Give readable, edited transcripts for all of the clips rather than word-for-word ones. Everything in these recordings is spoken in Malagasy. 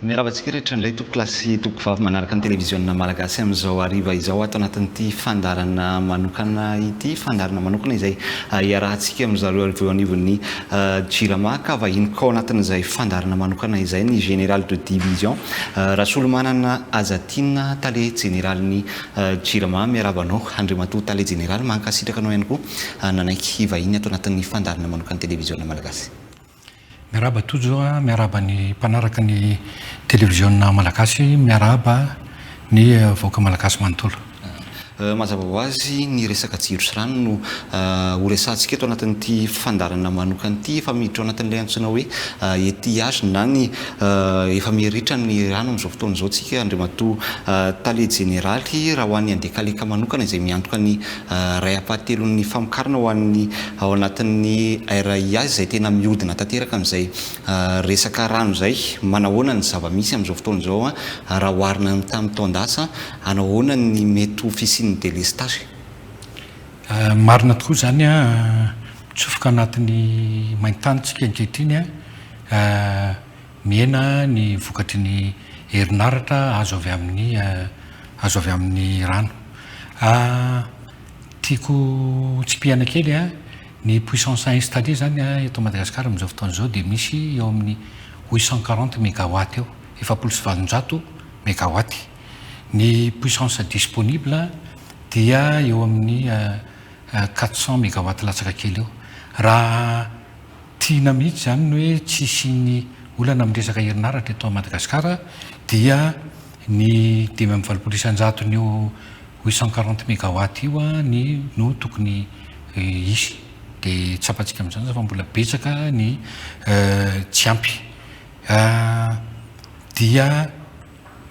Miarahaba antsika rehetra indray tompokolahy sy tompokovavy manaraka ny televiziona malagasy amin'izao hariva izao ato anatin'ity fandaharana manokana ity, fandaharana manokana izay iarahantsika amin-dry zareo avy eo anivon'ny Jirama ka vahiniko ao anatin'izay fandaharana manokana izay ny Général de Division Rasolomanana Hajatiana Tale Jeneralin'ny Jirama. Miarahaba anao Andriamatoa Tale Jeneraly, mankasitraka anao ihany koa nanaiky hivahiny ato anatin'ny fandaharana manokan'ny Televiziona Malagasy. Miarahaba Tojo a, miarahaba ny mpanaraka ny Televiziona Malagasy, miarahaba ny vahoaka Malagasy manontolo. Mazava ho azy ny resaka jiro sy rano no ho resahantsika eto anatin'ity fandaharana manokana ity. Efa miditra ao anatin'ilay antsoina hoe étiage na ny efa miha-ritra ny rano amin'izao fotoana izao tsika Andriamatoa Tale Jeneraly. Raha ho an'ny Andekaleka manokana izay miantoka ny iray ampahatelon'ny famokarana ho an'ny ao anatin'ny RIA izay tena mihodina tanteraka amin'izay resaka rano izay. Manahoana ny zava-misy amin'izao fotoana izao raha oharina amin'ny tamin'ny taon-dasa? Hanao ahoana ny mety ho fisian'ny delestazy? Marina tokoa izany an, mitsofoka anatin'ny main-tany tsika ankehitriny an, mihena ny vokatry ny herinaratra azo avy amin'ny azo avy amin'ny rano. Tiako tsipihana kely an, ny puissance installée izany eto Madagasikara amin'izao fotoana izao dia misy eo amin'ny 840 mégawatt eo, 840 mégawatt. Ny puissance disponible dia eo amin'ny 400 mégawatt latsaka kely eo. Raha tiana mihitsy izany ny hoe tsy hisian'ny olana amin'ny resaka herinaratra eto Madagasikara dia ny 85%-n'io 840 mégawatt io ny no tokony hisy. Dia tsapantsika amin'izany fa mbola betsaka ny tsy ampy. Dia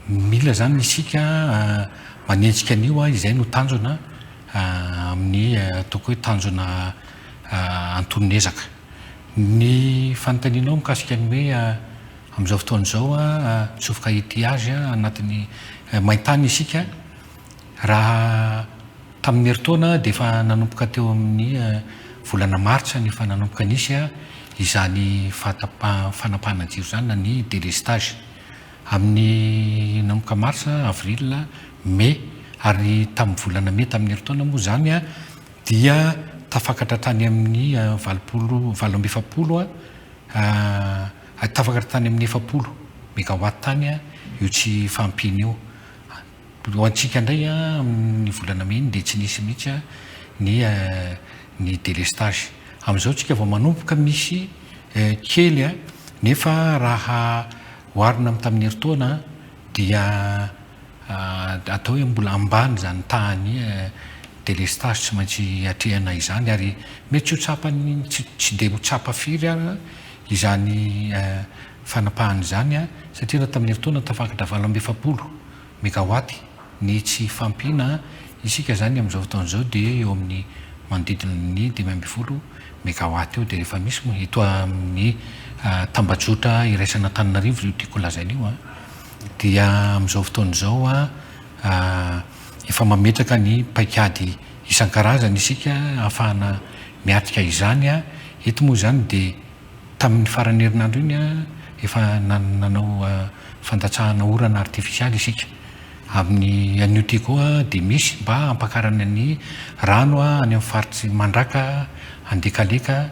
Mila izany isika manenjika an'io, izay no tanjona amin'ny ataoko hoe tanjona antonon'ezaka. Ny fanontanianao mikasika ny hoe amin'izao fotoana izao mitsofoka étiage anatin'ny maintany isika, raha tamin'ny herintaona dia efa nanomboka teo amin'ny volana martsa no efa nanomboka nisy izany fanapahana jiro izany na ny délestage. Amin'ny nanomboka marsa, avril, mey ary tamin'ny volana mey tamin'ny herintaona moa izany dia tafakatra tany amin'ny 80, 48, tafakatra tany amin'ny 40 megawatt tany io tsy fahampiana io. Ho antsika indray amin'ny volana mey iny dia tsy nisy mihitsy ny ny délestage. Amin'izao tsika vao manomboka misy kely nefa raha oharina amin'ny tamin'ny herintaona dia atao hoe mbola ambany izany tahan'ny délestage tsy maintsy atrehana izany ary mety tsy ho tsapan'ny tsy dia ho tsapa firy ara izany fanapahana izany satria raha tamin'ny herintaona tafakatra 48 megawatt ny tsy fahampiana, isika izany amin'izao fotoana izao dia eo amin'ny manodidina ny 15 megawatt eo dia rehefa misy moa eto amin'ny tambajotra iraisan'Antananarivo io tiako lazaina io dia amin'izao fotoana izao efa mametraka ny paikady isan-karazany isika ahafahana miatrika izany, eto moa izany dia Tamin'ny faran'ny herinandro iny, efa nanao fandatsahana orana artifisialy isika. Amin'ny anio ity koa dia misy mba hampakarana ny rano any amin'ny faritry Mandraka, Andekaleka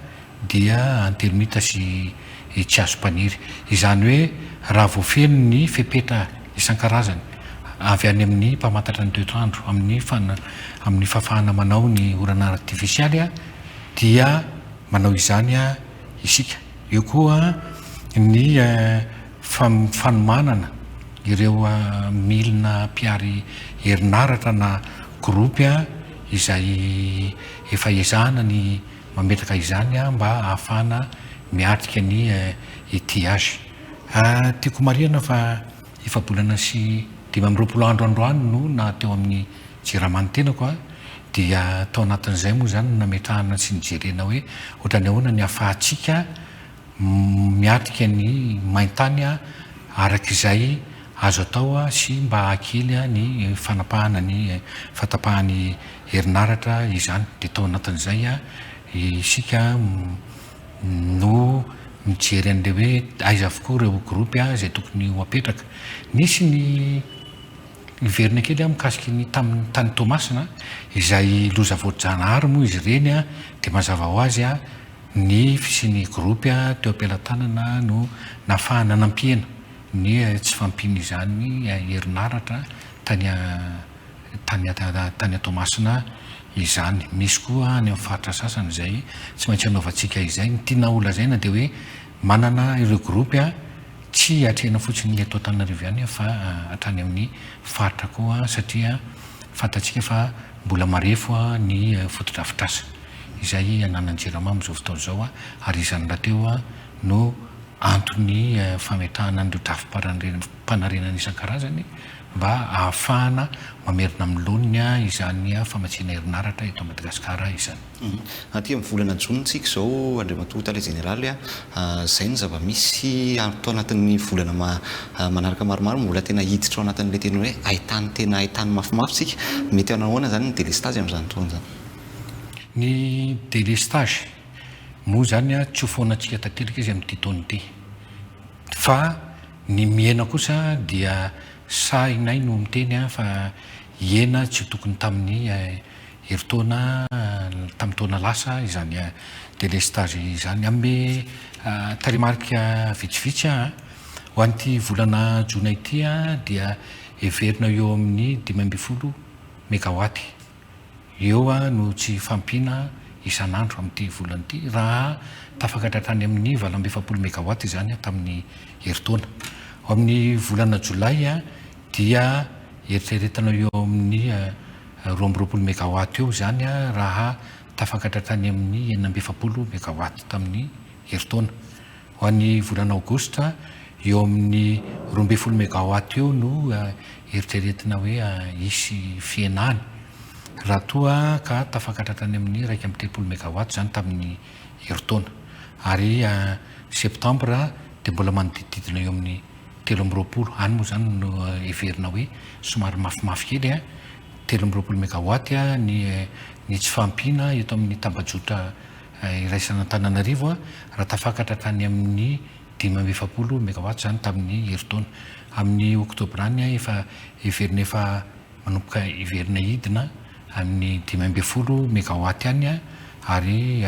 dia Antelomita sy Tsiazompaniry. Izany hoe raha vao feno ny fepetra isan-karazany avy any amin'ny mpamantatra ny toetr'andro amin'ny amin'ny fahafahana manao ny orana artifisialy dia Manao izany isika. Eo koa ny fanomanana ireo milina mpihary herinaratra na gropy izay efa ezahana ny mametraka izany mba hahafahana miatrika ny étiage. Tiako marihana fa efa-bolana sy 25 andro androany no naha teo amin'ny Jirama ny tenako a, dia tao anatin'izay moa izany no nametrahana sy nijerena hoe ohatran'ny ahoana ny ahafahantsika miatrika ny maintany araka izay azo atao sy mba hahakely ny fanapahana ny fahatapahan'ny herinaratra izany. Dia tao anatin'izay isika no mijery an'ilay hoe aiza avokoa ireo groupe izay tokony ho apetraka. Nisy ny niverina kely aho mikasika ny tamin'ny tany Toamasina izay loza voajanahary moa izy ireny dia mazava ho azy ny fisian'ny groupe teo am-pelatanana no nahafahana nampihena ny tsy fahampian'izany herinaratra tany tany tany Toamasina izany. Misy koa any amin'ny faritra sasany izay tsy maintsy anaovantsika izay. Ny tiana holazaina dia hoe manana ireo groupe tsy atrehina fotsiny ny eto Antananarivo ihany fa hatrany amin'ny faritra koa satria fantatsika fa mbola marefo ny fotodrafitrasa izay ananan'ny Jirama amin'izao fotoana izao ary izany rahateo no antony fametrahana an'ireo drafi-panarenana isan-karazany mba hahafahana mamerina amin'ny laoniny izany famatsiana herinaratra eto Madagasikara izany. Aty amin'ny volana jona isika izao Andriamatoa Tale Jeneraly a, izay no zava-misy ato anatin'ny volana manaraka maromaro mbola tena hiditra ao anatin'ilay tena hoe haintany tena haintany mafimafy isika. Mety hanao ahoana izany ny delestazy amin'izany fotoana izany? Ny delestage moa izany tsy ho foanantsika tanteraka izy amin'ity taona ity fa Ny mihena kosa dia sahinay no miteny fa hihena tsy ho tokony tamin'ny herintaona tamin'ny taona lasa izany delestage izany. Hanome tarehimarika vitsivitsy aho. Ho an'ity volana jona ity dia heverina eo amin'ny 15 megawatt. Eo no tsy fampiana isan'andro amin'ity volana ity, raha tafakatra hatrany amin'ny 48 megawatt izany tamin'ny herintaona. Ao amin'ny volana jolay dia eritreretina eo amin'ny 22 megawatt eo izany raha tafakatra hatrany amin'ny 46 megawatt tamin'ny herintaona. Ho an'ny volana aogositra, eo amin'ny 12 megawatt eo no eritreretina hoe hisy fihenany, raha toa ka tafakatra tany amin'ny 31 megawatt izany tamin'ny herintaona. Ary septambra dia mbola manodidididina eo amin'ny 23, any moa izany no heverina hoe somary mafimafy kely, 23 megawatt ny ny tsy fahampiana eto amin'ny tambajotra iraisan'Antananarivo raha tafakatra hatrany amin'ny 45 megawatt izany tamin'ny herintaona. Amin'ny oktobra any efa heverina efa manomboka hiverina hidina amin'ny 15 megawatt any ary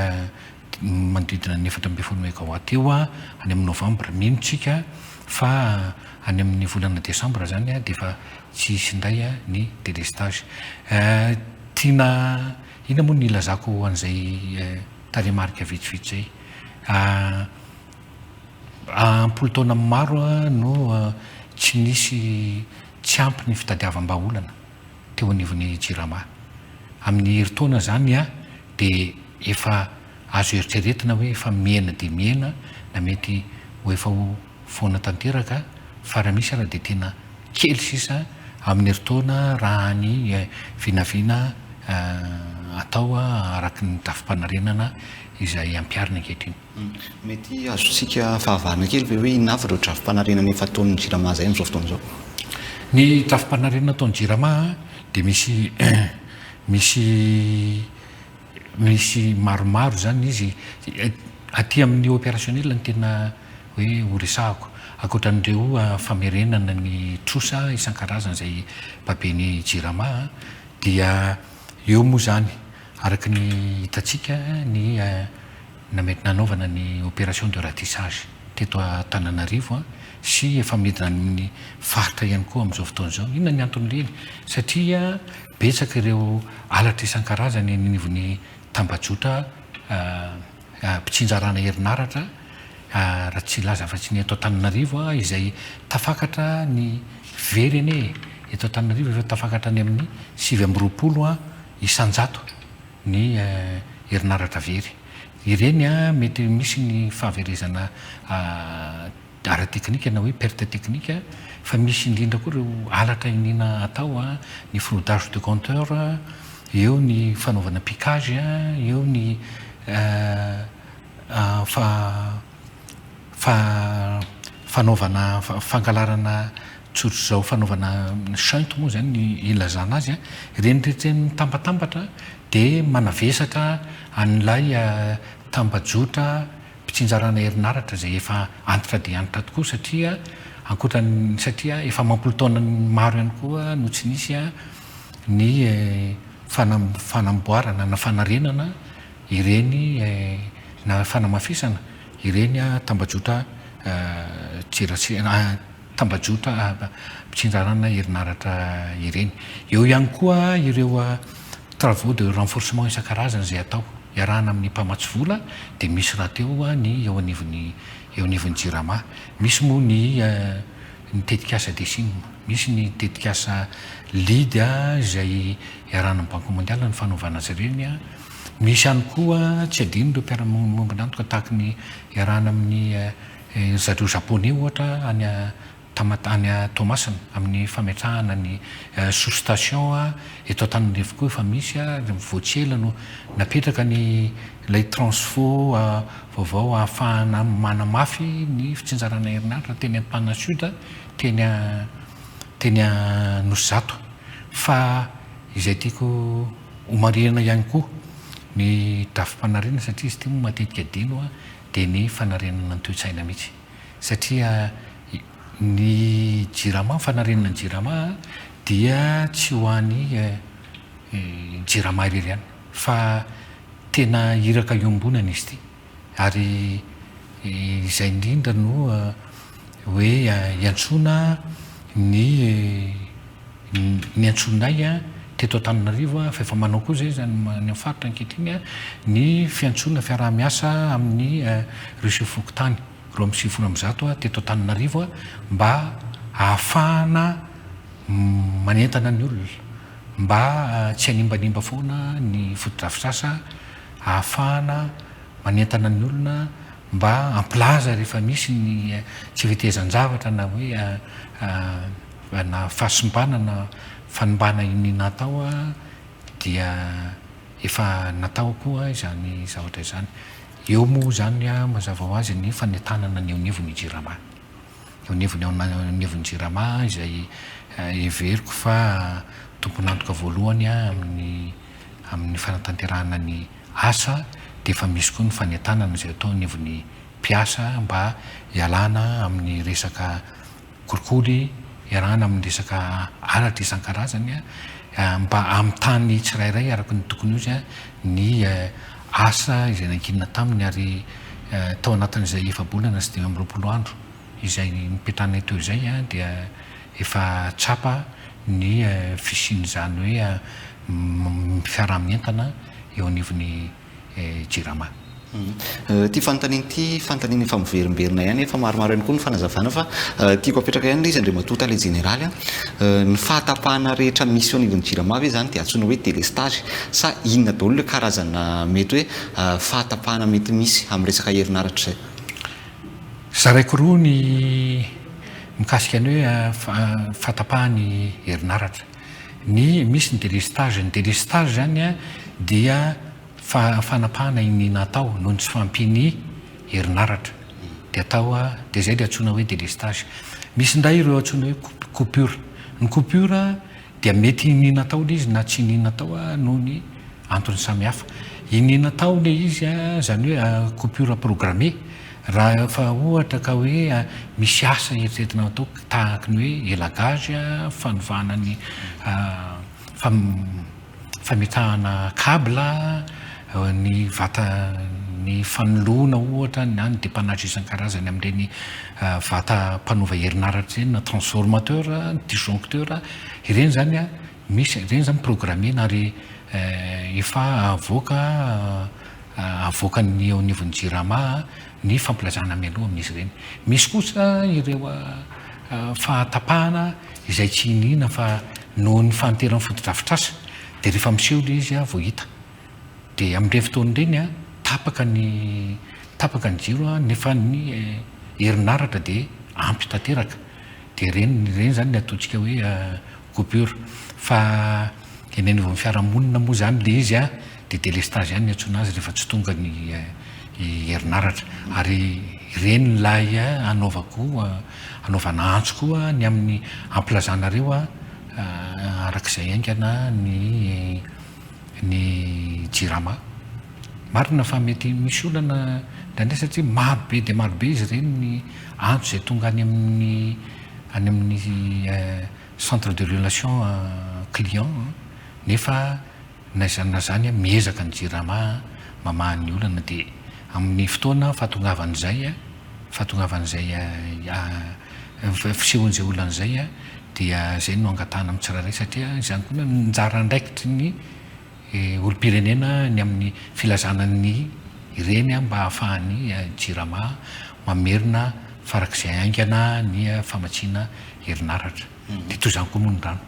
manodidina ny 14 megawatt eo any amin'ny novambra. Mino tsika fa any amin'ny volana desambra izany dia efa tsy hisy indray ny délestage. Tiana Inona moa no ilazako an'izay tarehimarika vitsivitsy izay? Am-polo taona maro no tsy nisy tsy ampy ny fitadiavam-bahaolana teo anivon'ny Jirama. Amin'ny herintaona izany dia efa azo eritreretina hoe efa mihena dia mihena na mety ho efa ho foana tanteraka fa raha misy ara dia tena kely sisa amin'ny herintaona raha ny vinavina atao araka ny drafi-panarenana izay ampiharina ankehitriny. Mety azontsika fahavarina kely ve hoe inona avy ireo drafi-panarenana efa ataon'ny Jirama izay amin'izao fotoana izao? Ny drafi-panarenana ataon'ny Jirama dia misy misy Misy maromaro izany izy, aty amin'ny opérationnel no tena hoe ho resahako, ankoatra an'ireo famerenana ny trosa isan-karazany izay baben'ny Jirama dia eo moa izany araka ny hitantsika ny nanaovana ny opération de ratissage teto Antananarivo sy efa midina any amin'ny faritra ihany koa amin'izao fotoana izao. Inona ny anton'ireny? Satria Betsaka ireo halatra isan-karazany eny anivon'ny tambajotra mpitsinjarana herinaratra, raha tsy hilaza afa-tsy ny eto Antananarivo izay tafakatra ny very anie e! Eto Antananarivo efa tafakatra any amin'ny 29 isan-jato ny herinaratra very. Ireny mety misy ny fahaverezana ara-teknika na hoe perte technique fa misy indrindra koa ireo halatra iniana atao, ny fraudage de compteur, eo ny fanaovana piquage, eo ny fanaovana fangalarana tsotr'izao fanaovana shunt moa izany ny ilazana azy, ireny rehetra ireny mitambatambatra dia manavesatra an'ilay tambajotra. mpitsinjarana herinaratra izay efa antitra dia antitra tokoa satria ankoatra ny satria efa amam-polo taonany maro ihany koa no tsy nisy ny fanamboarana na fanarenana ireny na fanamafisana ireny tambajotra tserasera tambajotra mpitsinjarana herinaratra ireny. Eo ihany koa ireo travaux de renforcement isan-karazany izay atao iarahana amin'ny mpamatsy vola dia misy rahateo ny eo anivon'ny eo anivon'ny Jirama. Misy moa ny ny tetikasa Decim, misy ny tetikasa Lead izay iarahana amin'ny Banque mondiale ny fanaovana azy ireny. Misy ihany koa tsy adino ireo mpiara-miombon'antoka tahaky ny iarahana amin'ny ry zareo Japoney ohatra any Tamata any Toamasina amin'ny fametrahana ny sous station eto Antananarivo koa efa misy ary vao tsy ela no napetraka ny ilay transfo vaovao ahafahana manamafy ny fitsinjarana herinaratra teny Ampana Sud teny teny Anosizato fa izay tiako ho marihina ihany koa ny drafi-panarenana satria izy ity moa matetika adino dia ny fanarenana ny toe-tsaina mihitsy. Satria ny jirama, fanarenana ny jirama dia tsy ho an'ny jirama irery ihany fa tena iraka iombonana izy ity ary izay indrindra no hoe iantsoana ny niantsoanay teto Antananarivo fa efa manao koa izay izany any amin'ny faritra ankehitriny ny fiantsoana fiaraha-miasa amin'ny ireo sefo fokontany 192 teto Antananarivo mba hahafahana manentana ny olona mba tsy hanimbanimba foana ny fotodrafitrasa, hahafahana manentana ny olona mba hampilaza rehefa misy ny tsy fetezan-javatra na hoe na fahasimbana na fanimbana iniana atao dia efa natao koa izany zavatra izany. Eo moa izany mazava ho azy ny fanentanana ny eo anivon'ny Jirama. Eo anivon'ny eo anivon'ny Jirama izay heveriko fa tompon'antoka voalohany amin'ny amin'ny fanatanterahana ny asa dia efa misy koa ny fanentanana izay atao anivon'ny mpiasa mba hialana amin'ny resaka kolikoly iarahana amin'ny resaka halatra isan-karazany mba hamitany tsirairay araka ny tokony ho izy ny asa izay nankinina taminy ary tao anatin'izay efa-bolana sy 25 andro izay nipetrahanay teo izay dia efa tsapa ny fisian'izany hoe fiaraha-mientana eo anivon'ny Jirama. Ity fanontaniana ity, fanontaniana efa miverimberina ihany, efa maromaro ihany koa ny fanazavana fa tiako apetraka ihany ilay izy Andriamatoa Tale Jeneraly a. Ny fahatapahana rehetra misy eo anivon'ny Jirama ve izany dia antsoina hoe délestage sa inona daholo ilay karazana mety hoe fahatapahana mety misy amin'ny resaka herinaratra izay? Zaraiko roa ny mikasika ny hoe fahatapahan'ny herinaratra. Ny misy ny délestage, ny délestage izany dia fanapahana iniana atao noho ny tsy fahampian'ny herinaratra dia atao dia izay ilay antsoina hoe délestage. Misy indray ireo antsoina hoe coupure. Ny coupure dia mety iniana atao ilay izy na tsy iniana atao noho ny antony samihafa. Iniana atao ilay izy izany hoe coupure programmée raha efa ohatra ka hoe misy asa eritreretina atao tahaky ny hoe élagage, fanovana ny fametahana cable, ny vata ny fanoloana ohatra na ny dépannage isan-karazany amin'ireny vata mpanova herinaratra ireny na transformateur, ny disjoncteur, ireny izany misy, ireny izany programmer-na ary efa avoaka avoakan'ny eo anivon'ny Jirama ny fampilazana mialoha amin'izy ireny. Misy kosa ireo fahatapahana izay tsy iniana fa noho ny fahanteran'ny fotodrafitrasa dia rehefa miseho ilay izy vao hita. Dia amin'ireny fotoana ireny tapaka ny tapaka ny jiro nefa ny herinaratra dia ampy tanteraka. Dia ireny ireny izany ny ataontsika hoe coupure. Fa eny anivon'ny fiarahamonina moa izany ilay izy dia délestage ihany ny antsoina azy rehefa tsy tonga ny herinaratra. Ary ireny ilay anaovako anaovana antso koa ny amin'ny hampilazanareo araka izay haingana ny ny jirama. Marina fa mety misy olana indraindray satria maro be dia maro be izy ireny ny antso izay tonga any amin'ny any amin'ny centre de relation client nefa na izany na izany miezaka ny Jirama mamaha ny olana dia amin'ny fotoana fahatongavan'izay fahatongavan'izay fisehon'izay olana izay dia izay no angatahana amin'ny tsirairay satria izany koa no anjara andraikitry ny olom-pirenena ny amin'ny filazana ny ireny mba hahafahan'ny Jirama mamerina farak'izay haingana ny famatsiana herinaratra. Dia toy izany koa moa ny rano.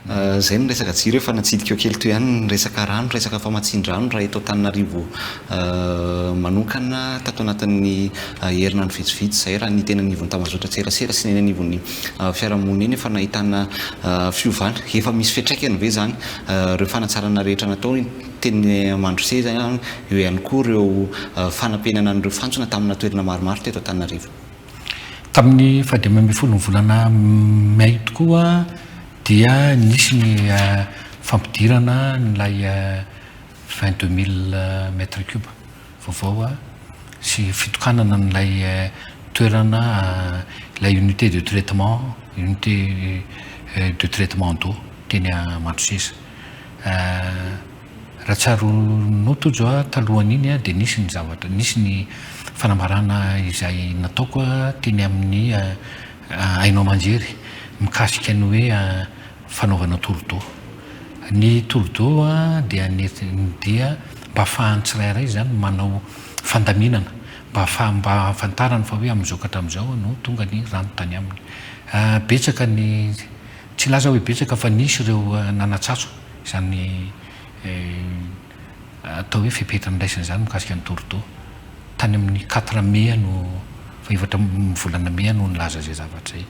Izay ny resaka jiro, efa natsidika eo kely teo ihany ny resaka rano, resaka famatsian-drano raha eto Antananarivo manokana tato anatin'ny herinandro vitsivitsy izay raha ny teny anivon'ny tambazotran-tserasera sy ny eny anivon'ny fiarahamonina eny efa nahitana fiovana. Efa misy fiantraikany ve izany ireo fanatsarana rehetra natao teny Mandroseza, eo ihany koa ireo fanapenana an'ireo fantsona tamina toerana maromaro teto Antananarivo? Tamin'ny fahadimy ambin'ny folo ny volana mey tokoa dia nisy ny fampidirana an'ilay 22 000 mètres cubes vaovao sy fitokanana an'ilay toerana, ilay unité de traitement, unité de traitement d'eau teny Mandroseza. Raha tsaroanao Tojo a, talohan'iny dia nisy ny zavatra, nisy ny fanambarana izay nataoko teny amin'ny haino aman-jery mikasika ny hoe fanaovana tour d'eau. Ny tour d'eau dia dia mba ahafahan'ny tsirairay izany manao fandaminana, mba ahafaha mba ahafantarany fa hoe amin'izao ka hatramin'izao no tonga ny rano tany aminy. Betsaka ny, tsy hilaza aho hoe betsaka fa nisy ireo nanatsatso izany atao hoe fepetra niraisana izany mikasika ny tour d'eau. Tany amin'ny quatre mai no, fahefatra ny volana mey no nilaza izay zavatra izay.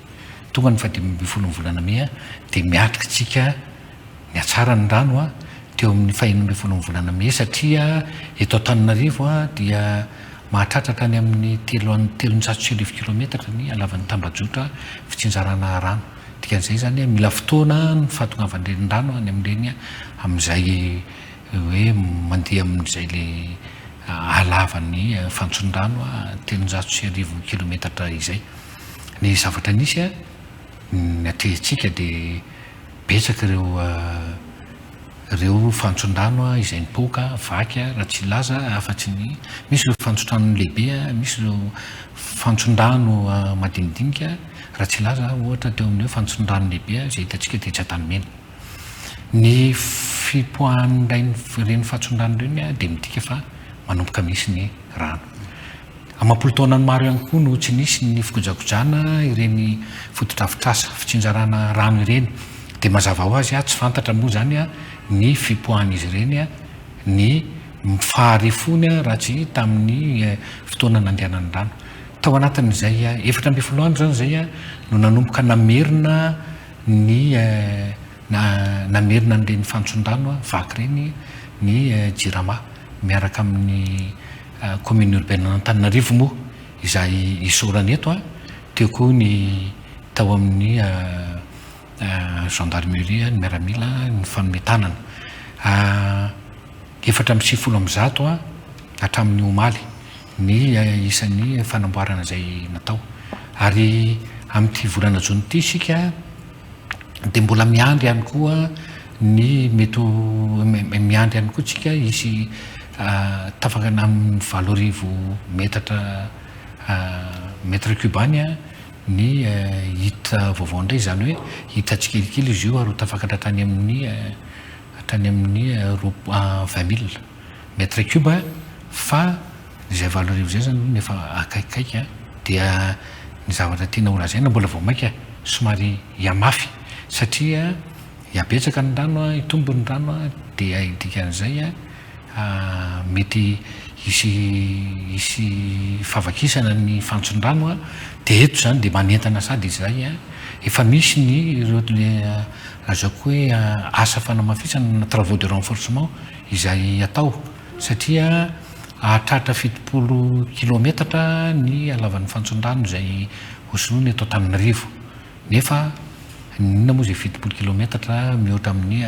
Tonga ny fahadimy ambin'ny folo ny volana mey dia miatrika isika nihatsara ny rano teo amin'ny fahenina ambin'ny folo ny volana mey satria eto Antananarivo dia mahatratra hatrany amin'ny telo 1300 kilometatra ny halavan'ny tambajotra fitsinjarana rano. Dikan'izay izany mila fotoana ny fahatongavan'ireny rano any amin'ireny amin'izay hoe mandeha amin'izay le halavan'ny fantson-drano 1300 kilometatra izay. Ny zavatra nisy ny atrehintsika dia betsaka ireo ireo fantson-drano izay nipoaka, vaky, raha tsy hilaza afa-tsy ny misy ireo fantson-drano lehibe, misy ireo fantson-drano madinidinika, raha tsy hilaza ohatra teo amin'ny hoe fantson-drano lehibe izay hitantsika tetsy Antanimena. Ny fipoahan'ireny ireny fantson-drano ireny dia midika fa manomboka misy ny rano. Amam-polo taonany maro ihany koa no tsy nisy ny fikojakojana ireny fotodrafitrasa fitsinjarana rano ireny. Dia mazava ho azy, tsy fantatra moa izany ny fipoahan'izy ireny, ny faharefony raha tsy tamin'ny fotoana nandehanan'ny rano. Tao anatin'izay 14 andro izany izay no nanomboka namerina ny namerina an'ireny fantson-drano vaky ireny ny Jirama miaraka amin'ny Commune urbaine an'Antananarivo moa izay isaorana eto, teo koa ny tao amin'ny gendarmerie, ny miaramila nifanome tanana. 194 hatramin'ny omaly ny isan'ny fanamboarana izay natao. Ary amin'ity volana jona ity isika dia mbola miandry ihany koa ny mety ho miandry ihany koa tsika hisy tafakana amin'ny 8000 metatra mètre cube any ny hita vaovao indray, izany hoe hita tsikelikely izy io ary ho tafakatra hatrany amin'ny hatrany amin'ny roa 20 000 mètre cube fa Izay 8000 izay zany aloha efa akaikikaiky dia ny zavatra tiana ho lazaina mbola vao mainka somary hihamafy satria hihabetsaka ny rano, hitombo ny rano dia dikan'izay mety hisy hisy fahavakisana ny fantson-drano dia eto izany dia manentana sady izahay efa misy ny ireo le lazaiko hoe asa fanamafisana na travaux de renforcement izay atao satria Hahatratra 70 kilaometatra ny halavan'ny fantson-drano izay hosoloina eto Antananarivo. Nefa inona moa izay 70 kilaometatra mihoatra amin'ny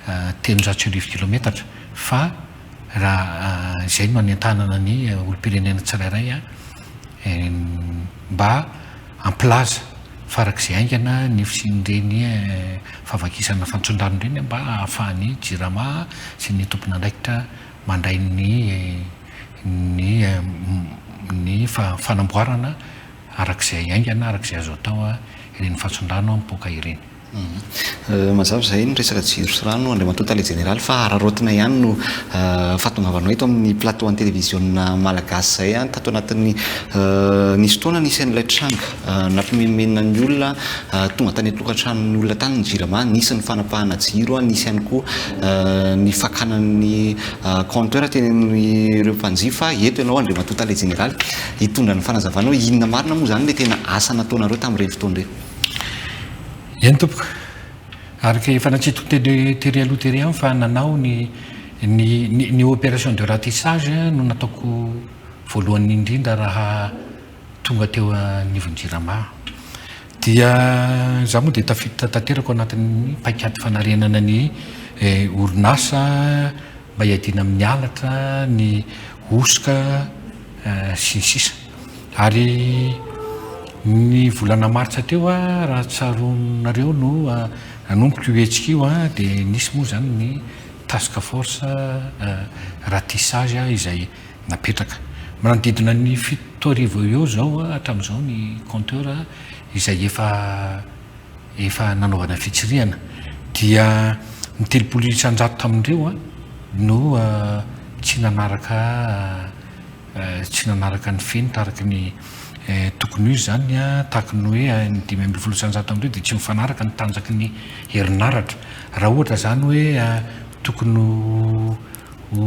1300 kilaometatra fa raha Izay no anentanana ny olom-pirenena tsirairay mba hampilaza farak'izay haingana ny fisian'ireny fahavakisana fantson-drano ireny mba hahafahan'ny Jirama sy ny tompon'andraikitra mandray ny ny ny fanamboarana arak'izay haingana arak'izay azo atao ireny fantson-drano mipoaka ireny. Mazava izay ny resaka jiro sy rano Andriamatoa Tale Jeneraly fa araraotina ihany no fahatongavanao eto amin'ny plateau an'ny televiziona malagasy izay tato anatin'ny nisy fotoana nisy an'ilay tranga nampimenomenona ny olona tonga tany an-tokantranon'ny olona tany ny jirama, nisy ny fanapahana jiro, nisy ihany koa ny fakana ny compteur teny amin'ireo mpanjifa. Eto ianao Andriamatoa Tale Jeneraly hitondra ny fanazavana hoe inona marina moa izany ilay tena asa nataonareo tamin'ireny fotoana ireny. Eny tompoko. Araka efa natsidiko tery tery aloha tery ihany fa nanao ny ny ny ny opération de ratissage no nataoko voalohany indrindra raha tonga teo anivon'ny Jirama. Dia izaho moa dia tafiditra tanteraka ao anatin'ny paikady fanarenana ny orinasa mba hiadiana amin'ny halatra, ny hosoka sy ny sisa. Ary ny volana martsa teo raha tsaroanareo no nanomboka io hetsika io dia nisy moa izany ny task force ratissage izay napetraka. Manodidina ny 7000 eo eo izao hatramin'izao ny compteur izay efa efa nanaovana fitsirihana dia ny 30% tamin'ireo no tsy nanaraka tsy nanaraka ny fenitra araka ny tokony ho izy izany, tahaka ny hoe ny 15% amin'ireo dia tsy mifanaraka ny tanjaky ny herinaratra. Raha ohatra izany hoe tokony ho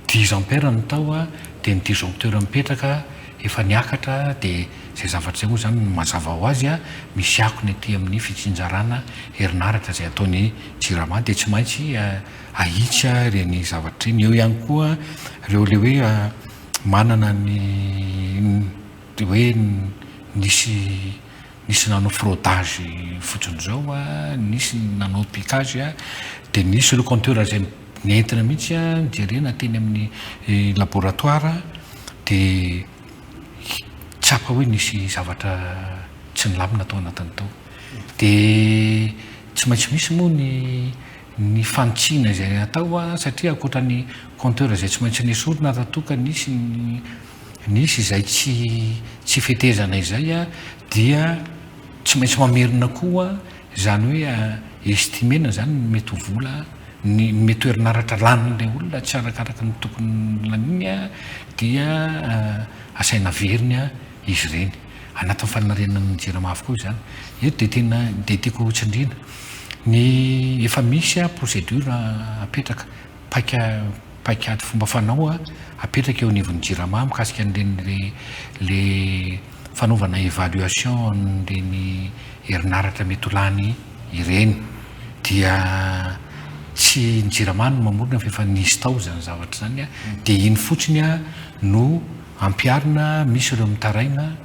dix ampères no tao dia ny disjoncteur mipetraka efa niakatra dia izay zavatra izay moa izany mazava ho azy misy akony aty amin'ny fitsinjarana herinaratra izay ataon'ny Jirama dia tsy maintsy ahitsy ireny zavatra ireny. Eo ihany koa ireo ilay hoe manana ny hoe nisy nisy nanao fraudage fotsiny izao, nisy nanao piquage, dia nisy ireo compteur izay nentina mihitsy nijerena teny amin'ny laboratoire dia tsapa hoe nisy zavatra tsy nilamina tao anatiny tao. Dia tsy maintsy misy moa ny ny fanitsiana izay atao satria ankoatra ny compteur izay tsy maintsy nesorina raha toa ka nisy ny nisy izay tsy tsy fetezana izay dia tsy maintsy mamerina koa izany hoe estimena izany ny mety ho vola ny mety ho herinaratra lanin'ilay olona tsy arakaraka ny tokony laniny dia asaina averiny izy ireny. Anatin'ny fanarenana ny jirama avokoa izany. Eto dia tena dia tiako hotsindriana ny efa misy procédure apetraka, paika paikady fomba fanao apetraka eo anivon'ny jirama mikasika an'ireny le le fanaovana évaluation an'ireny herinaratra mety ho lany ireny. Dia tsy ny jirama no mamorona fa efa nisy tao izany zavatra izany dia iny fotsiny no Ampiharina, misy ireo mitaraina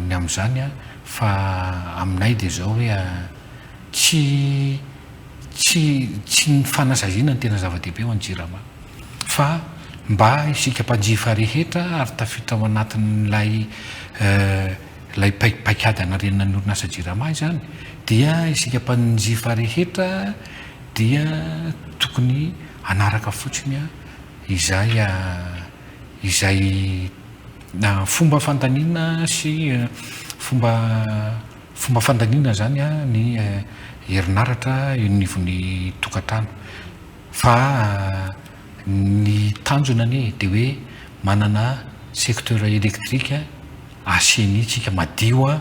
ny amin'izany fa aminay dia izao hoe tsy tsy tsy ny fanasaziana no tena zava-dehibe ho an'ny Jirama fa mba isika mpanjifa rehetra ary tafiditra ao anatin'ilay ilay paikady hanarenana ny orinasa Jirama izany dia isika mpanjifa rehetra dia tokony hanaraka fotsiny izay izay fomba fandaniana sy fomba fomba fandaniana izany ny herinaratra eo anivon'ny tokantrano fa ny tanjona anie dia hoe manana secteur électrique assaini tsika madio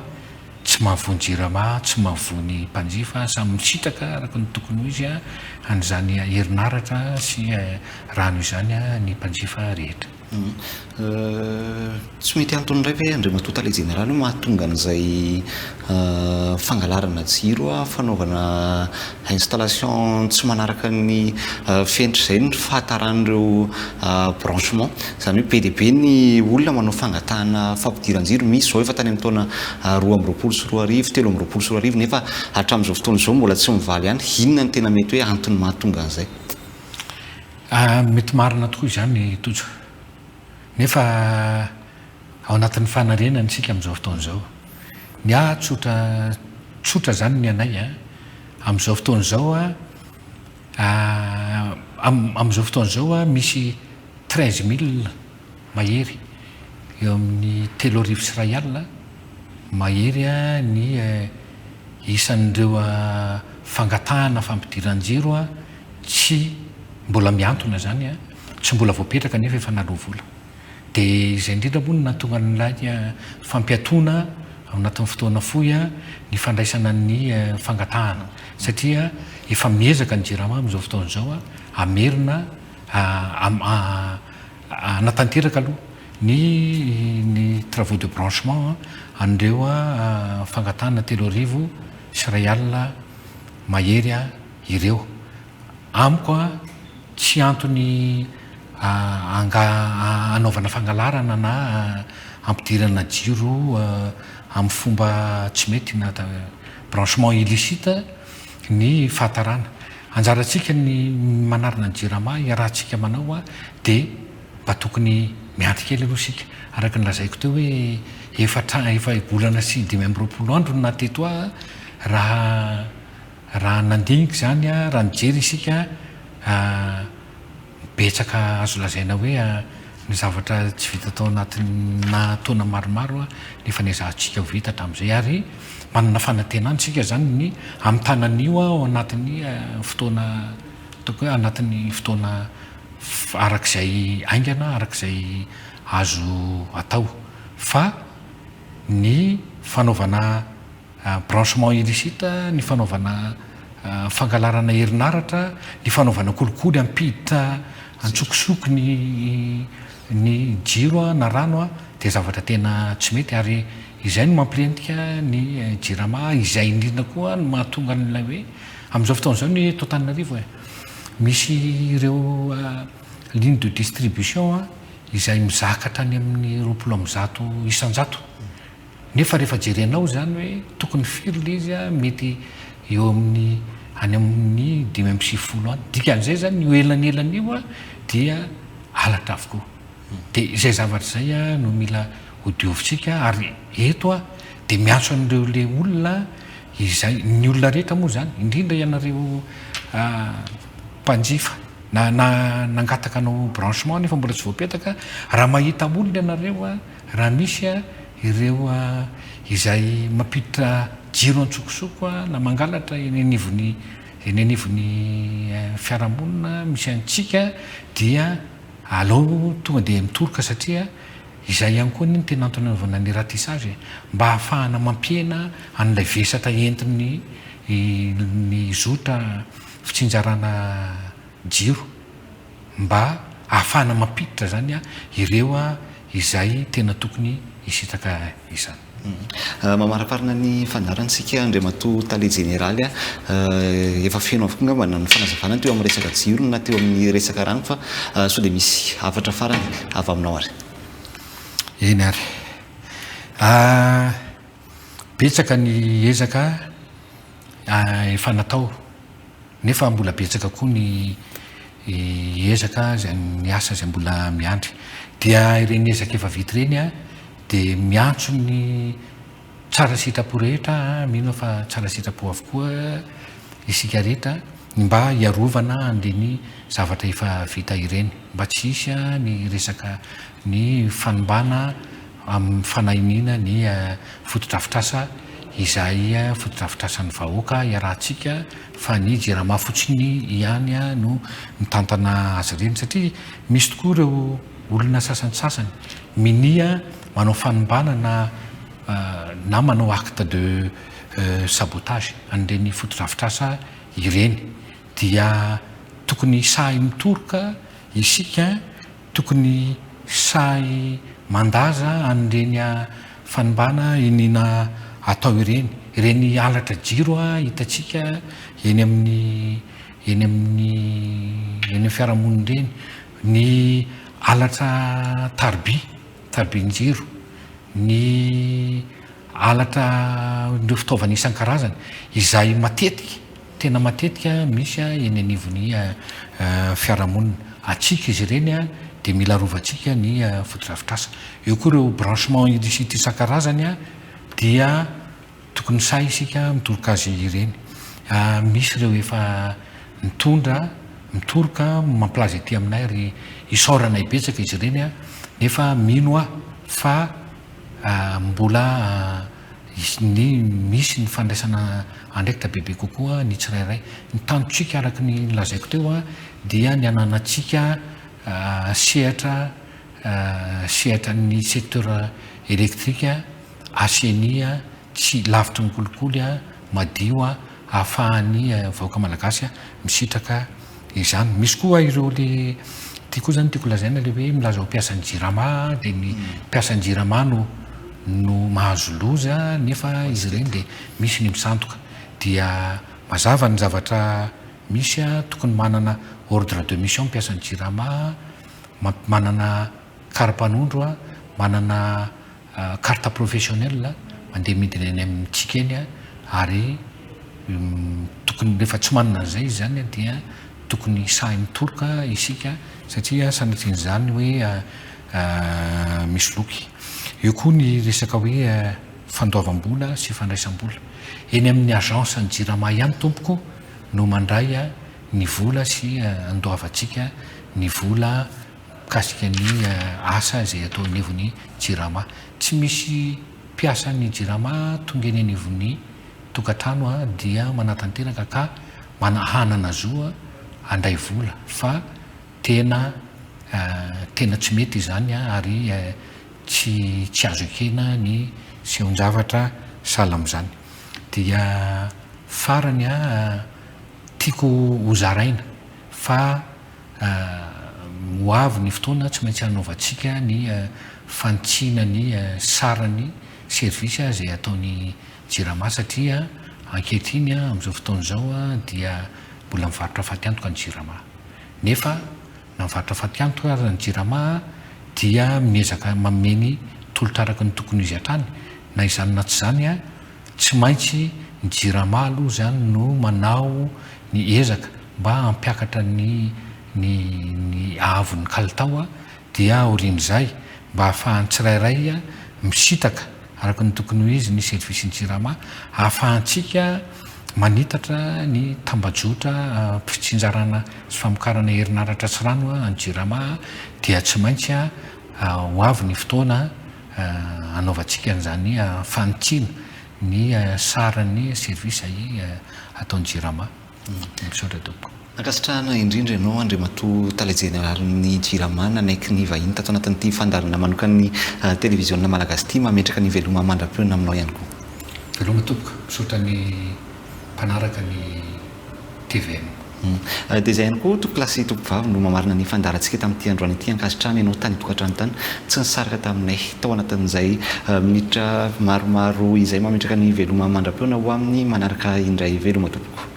tsy mahavoa ny jirama, tsy mahavoa ny mpanjifa, samy misitraka araka ny tokony ho izy an'izany herinaratra sy rano izany ny mpanjifa rehetra. Tsy mety antony indray ve Andriamatoa Tale Jeneraly hoe mahatonga an'izay fangalarana jiro, fanaovana installation tsy manaraka ny fenitra izay ny fahataran'ireo branchement? Izany hoe be dia be ny olona manao fangatahana fampidiran-jiro, misy izao efa tany amin'ny taona 2022, 2023 nefa hatramin'izao fotoana izao mbola tsy mivaly ihany. Inona no tena mety hoe antony mahatonga an'izay? Mety marina tokoa izany Tojo. Nefa ao anatin'ny fanarenana isika amin'izao fotoana izao. Ny ahy tsotra tsotra izany ny anay an, amin'izao fotoana izao an, amin'izao fotoana izao an misy 13 mille mahery eo amin'ny 2300 mahery ny isan'ireo fangatahana fampidiran-jiro tsy mbola mihantona izany an, tsy mbola voapetraka nefa efa naloa vola. Dia izay indrindra moa no nahatonga an'ilay fampiatoana ao anatin'ny fotoana fohy ny fandraisana ny fangatahana satria efa miezaka ny Jirama amin'izao fotoana izao hamerina hanatanteraka aloha ny ny travaux de branchement an'ireo fangatahana 3000 mahery ireo. Amiko tsy antony hanaovana fangalarana na hampidirana jiro amin'ny fomba tsy mety na branchement illicite ny fahatarana. Anjarantsika ny manarina ny Jirama, iarahantsika manao dia mba tokony miandry kely aloha isika. Araka ny lazaiko teo hoe efatra efa volana sy 25 andro no naha teto ahy raha Raha nandinika izany, raha nijery isika, betsaka azo lazaina hoe ny zavatra tsy vita tao anatina taona maromaro nefa nezahantsika ho vita hatramin'izay ary manana fanantenana isika izany ny hamitana an'io ao anatin'ny fotoana ataoko hoe anatin'ny fotoana arak'izay haingana, arak'izay azo atao fa ny fanaovana branchement illicite, ny fanaovana fangalarana herinaratra, ny fanaovana kolikoly hampiditra antsokosoko ny ny jiro na rano dia zavatra tena tsy mety ary izay no mampilentika ny Jirama, izay indrindra koa no mahatonga an'ilay hoe amin'izao fotoana izao ny eto Antananarivo e, misy ireo ligne de distribution izay mizaka hatrany amin'ny 120%. Nefa rehefa jerenao izany hoe tokony firy ilay izy an, mety eo amin'ny any amin'ny 95 any. Dikan'izay izany io elanelana io an dia halatra avokoa. Dia izay zavatra izay an no mila hodiovintsika ary eto aho dia miantso an'ireo ilay olona izay, ny olona rehetra moa izany, indrindra ianareo mpanjifa na na nangataka hanao branchement nefa mbola tsy voapetaka, raha mahita olona ianareo an, Raha misy ireo izay mampiditra jiro antsokosoko na mangalatra eny anivon'ny eny anivon'ny fiarahamonina misy antsika dia alao tonga dia mitoroka satria izay ihany koa anie no tena antony anaovana ny ratissage e, mba hahafahana mampihena an'ilay vesatra entin'ny ny zotra fitsinjarana jiro. mba ahafahana mampiditra izany ireo izay tena tokony hisitraka izany. Mamaraparana ny fandaharana isika Andriamatoa Tale Jeneraly a! Efa feno avokoa angamba na ny fanazavana teo amin'ny resaka jiro na teo amin'ny resaka rano fa sao dia misy hafatra farany avy aminao ary. Eny ary. Betsaka ny ezaka efa natao. Nefa mbola betsaka koa ny ezaka izay ny asa izay mbola miandry. Dia ireny ezaka efa vita ireny dia miantso ny tsara sitrapo rehetra, mino aho fa tsara sitrapo avokoa isika rehetra, ny mba hiarovana an'ireny zavatra efa vita ireny. Mba tsy hisy ny resaka ny fanimbana amin'ny fanahiniana ny fotodrafitrasa izay fotodrafitrasan'ny vahoaka iarahantsika fa ny Jirama fotsiny ihany no mitantana azy ireny satria misy tokoa ireo olona sasantsasany minia manao fanimbana na na manao acte de sabotage an'ireny fotodrafitrasa ireny dia tokony sahy mitoroka isika Tokony sahy mandaza an'ireny fanimbana iniana atao ireny, ireny halatra jiro hitantsika eny amin'ny eny amin'ny eny amin'ny fiarahamonina ireny, ny halatra tariby, taribin-jiro, ny halatra ireo fitaovana isan-karazany izay matetika tena matetika misy eny anivon'ny fiarahamonina. antsika izy ireny dia mila arovantsika ny fotodrafitrasa. Eo koa ireo branchement illicite isan-karazany dia tokony sahy isika mitoroka azy ireny. Misy ireo efa nitondra, mitoroka, mampilaza ety aminay ary isaoranay betsaka izy ireny nefa mino aho fa mbola ny misy ny fandraisana andraikitra bebe kokoa ny tsirairay. Ny tanjontsika araka ny nolazaiko teo dia ny hananantsika sehatra sehatra ny secteur électrique assaini tsy lavitry ny kolikoly madio ahafahan'ny vahoaka malagasy misitraka izany. Misy koa ireo le ity koa zany tiako lazaina le hoe milaza ho mpiasan'ny jirama dia ny mpiasan'ny jirama no no mahazo loza nefa izy ireny dia misy ny misandoka dia mazava ny zavatra misy tokony manana ordre de mission mpiasan'ny jirama manana kara-panondro manana Carte professionnelle mandeha midina eny amintsika eny ary tokony rehefa tsy manana an'izay izy izany dia tokony sahy mitoroka isika satria sanatrian'izany hoe misoloky. Eo koa ny resaka hoe fandoavam-bola sy fandraisam-bola. Eny amin'ny agence ny jirama ihany tompoko no mandray ny vola sy andoavantsika ny vola mikasika ny asa izay atao anivon'ny Jirama. Tsy misy mpiasan'ny Jirama tonga eny anivon'ny tokantrano dia manatanteraka ka hanana zo handray vola fa tena tena tsy mety izany ary tsy tsy azo ekena ny sehon-javatra sahala amin'izany. Dia farany tiako hozaraina fa Ho avy ny fotoana tsy maintsy hanaovantsika ny fanitsiana ny saran'ny service izay ataon'ny Jirama satria ankehitriny amin'izao fotoana izao dia mbola mivarotra fatiantoka ny Jirama. Nefa na mivarotra fatiantoka aza ny Jirama dia miezaka manome ny tolotra araka ny tokony ho izy hatrany. Na izany na tsy izany, tsy maintsy ny Jirama aloha izany no manao ny ezaka mba hampiakatra ny ny ny haavon'ny kalitao dia aorian'izay mba ahafahan'ny tsirairay misintaka araka ny tokony ho izy ny service-n'ny Jirama ahafahantsika manitatra ny tambajotra fitsinjarana sy famokarana herinaratra sy rano an'ny Jirama dia tsy maintsy ho avy ny fotoana hanaovantsika an'izany fanitsiana ny saran'ny service ataon'ny Jirama. Misaotra tompoko. Ankasitrahana indrindra ianao Andriamatoa Tale Jeneralin'ny Jirama nanaiky ny vahiny tato anatin'ity fandaharana manokan'ny Televiziona Malagasy ity. Mametraka ny veloma mandra-pihaona aminao ihany koa. Veloma tompoko. Misaotra ny mpanaraka ny tvm. Dia izay ihany koa tompokolahy sy tompokovavy no mamarana ny fandaharantsika tamin'ity androany ity. Ankasitrahana ianao tany an-tokantrano tany tsy nisaraka taminay tao anatin'izay minitra maromaro izay. Mametraka ny veloma mandra-pihaona ho amin'ny manaraka indray. Veloma tompoko.